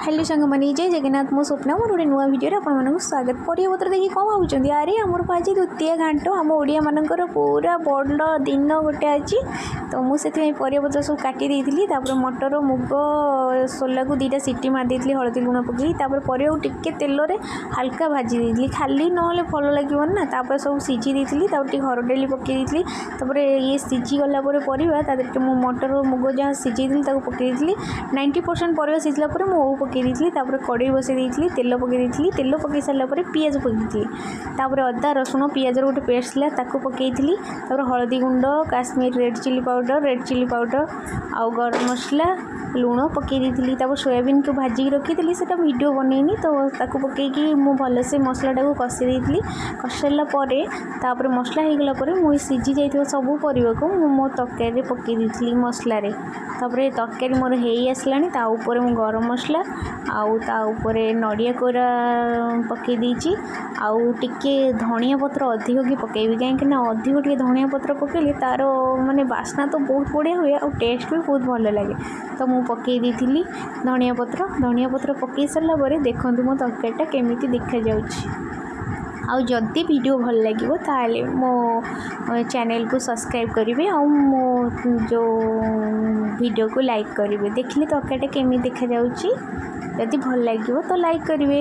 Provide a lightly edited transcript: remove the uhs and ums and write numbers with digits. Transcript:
Hello ସାଙ୍ଗମାନେ, ଜୟ ଜଗନ୍ନାଥ। ମୁଁ ସ୍ୱପ୍ନା, ମୋର ଗୋଟେ ନୂଆ ଭିଡ଼ିଓରେ ଆପଣମାନଙ୍କୁ ସ୍ୱାଗତ। ପରିବାପତ୍ର ଦେଖି କ'ଣ ଭାବୁଛନ୍ତି? ଆରେ, ଆମର ଆଜି ଦ୍ୱିତୀୟ ଘାଣ୍ଟ, ଆମ ଓଡ଼ିଆମାନଙ୍କର ପୁରା ବଡ଼ ଦିନ ଗୋଟେ ଆଜି। ତ ମୁଁ ସେଥିପାଇଁ ପରିବାପତ୍ର ସବୁ କାଟି ଦେଇଥିଲି। ତାପରେ ମଟର, ମୁଗ, ସୋଲାକୁ ଦୁଇଟା ସିଟି ମାରି ଦେଇଥିଲି ହଳଦୀ ଲୁଣ ପକାଇ। ତାପରେ ପରିବାକୁ ଟିକେ ତେଲରେ ହାଲକା ଭାଜି ଦେଇଥିଲି ଖାଲି, ନହେଲେ ଭଲ ଲାଗିବନି ନା। ତାପରେ ସବୁ ସିଝି ଦେଇଥିଲି। ତାପରେ ଟିକେ ହରଡ଼ ଡାଲି ପକାଇ ଦେଇଥିଲି। ତାପରେ ଇଏ ସିଝିଗଲା ପରେ ପରିବା, ତା ଦେହରେ ମୁଁ ମଟର, ମୁଗ ଯାହା ସିଝେଇଥିଲି ତାକୁ ପକାଇ ଦେଇଥିଲି। 90% ପରିବା ସିଝିଲା ପରେ ମୁଁ ଓଉ ପକାଇ ଦେଇଥିଲି। ତାପରେ କଡ଼େଇ ବସାଇ ଦେଇଥିଲି, ତେଲ ପକାଇ ଦେଇଥିଲି। ତେଲ ପକାଇ ସାରିଲା ପରେ ପିଆଜ ପକାଇଥିଲି। ତାପରେ ଅଦା, ରସୁଣ, ପିଆଜର ଗୋଟେ ପେଷ୍ଟ ଥିଲା, ତାକୁ ପକାଇଥିଲି। ତାପରେ ହଳଦୀ ଗୁଣ୍ଡ, Kashmir red chilli powder, red chilli powder ଆଉ ଗରମ ମସଲା, ଲୁଣ ପକାଇ ଦେଇଥିଲି। ତାପରେ ସୋୟାବିନ୍କୁ ଭାଜିକି ରଖିଥିଲି, ସେଇଟା ଭିଡ଼ିଓ ବନେଇନି। ତ ତାକୁ ପକାଇକି ମୁଁ ଭଲସେ ମସଲାଟାକୁ କଷି ଦେଇଥିଲି। କଷି ସାରିଲା ପରେ, ତାପରେ ମସଲା ହେଇଗଲା ପରେ ମୁଁ ସିଝି ଯାଇଥିବା ସବୁ ପରିବାକୁ ମୁଁ ମୋ ତରକାରୀରେ ପକାଇ ଦେଇଥିଲି ମସଲାରେ। ତାପରେ ତରକାରୀ ମୋର ହେଇ ଆସିଲାଣି। ତା ଉପରେ ମୁଁ ଗରମ ମସଲା ଆଉ ତା ଉପରେ ନଡ଼ିଆ କୋରା ପକାଇ ଦେଇଛି। ଆଉ ଟିକେ ଧନିଆ ପତ୍ର ଅଧିକ କି ପକାଇବି, କାହିଁକିନା ଅଧିକ ଟିକେ ଧନିଆ ପତ୍ର ପକାଇଲେ ତା'ର ମାନେ ବାସ୍ନା ତ ବହୁତ ବଢ଼ିଆ ହୁଏ ଆଉ ଟେଷ୍ଟ ବି ବହୁତ ଭଲ ଲାଗେ। ତ ମୁଁ ପକାଇ ଦେଇଥିଲି ଧନିଆ ପତ୍ର। ଧନିଆ ପତ୍ର ପକାଇ ସାରିଲା ପରେ ଦେଖନ୍ତୁ ମୋ ତରକାରୀଟା କେମିତି ଦେଖାଯାଉଛି। ଆଉ ଯଦି ଭିଡ଼ିଓ ଭଲ ଲାଗିବ, ତାହେଲେ ମୋ ଚ୍ୟାନେଲକୁ ସବସ୍କ୍ରାଇବ୍ କରିବେ ଆଉ ମୋ ଯେଉଁ ଭିଡ଼ିଓକୁ ଲାଇକ୍ କରିବେ। ଦେଖିଲେ ତରକାରୀଟା କେମିତି ଦେଖାଯାଉଛି? ଯଦି ଭଲ ଲାଗିବ ତ ଲାଇକ୍ କରିବେ।